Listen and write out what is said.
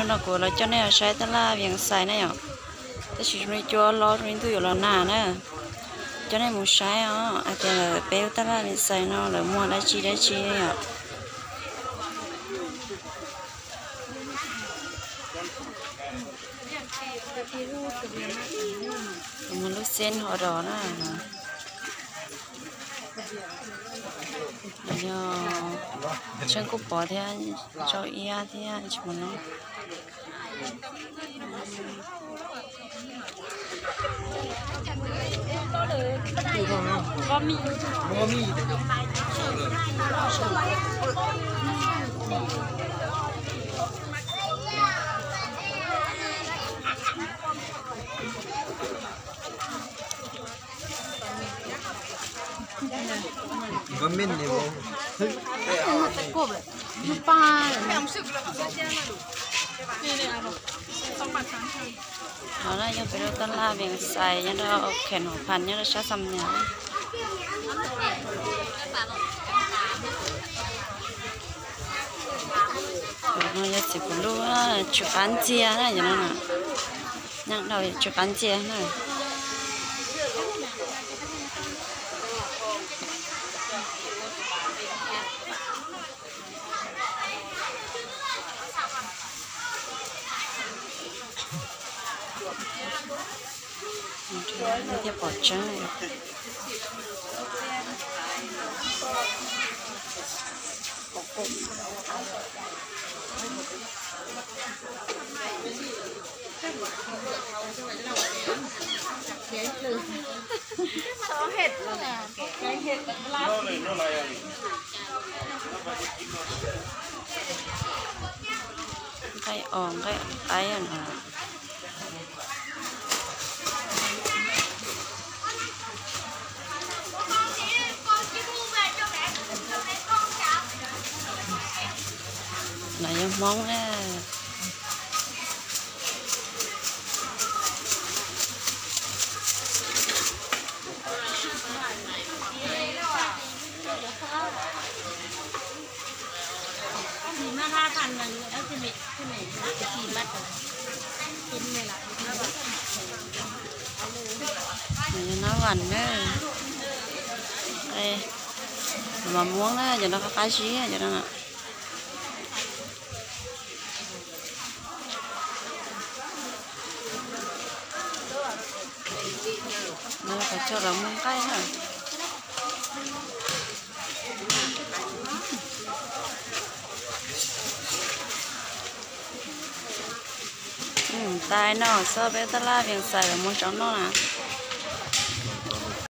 No kuv los coj nej los saib tab laj Vias Xais na yom. Tab sis zoo li cua hlob zoo li ntuj yuav los nag na. Coj nej mus saib os, hais tias lawv peb lub tab laj Vias Xais no lawv muag dab tsi dab tsi na yom. Muag lub xeb ho dos na. Yog tseeb kuj pov thiab, tsau iab thiab tsis mus no. No na yog peb lub tab laj Vias Xais nyob rau Kheem Hauv Phas nyob rau sab Xam Nyas. No yog txiv kuv lub, tsw qab ntxiag na yom no. Nyeej dhau tsw qab ntxiag na. Thiaj pom tseeb. Nqaij os nqaij qaib no. No yog Hmoob na. Nab vam na, mas Hmoob na, cov no qab qab zib cov no. Qhov chaw lawv muag nqaij na. Tais no xwb peb tab laj Vias Xais lawv muag tsob noj na.